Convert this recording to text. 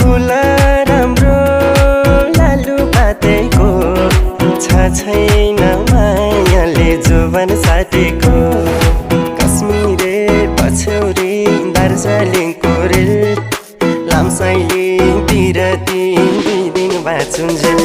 फुल राम्रो लालुपातेको छैन मायाले जोवन साटेको कश्मीरे पछ्यौरी दार्जिलिङको रेल लामसाइलिङतिर 3 दिन बाँचुन्जेल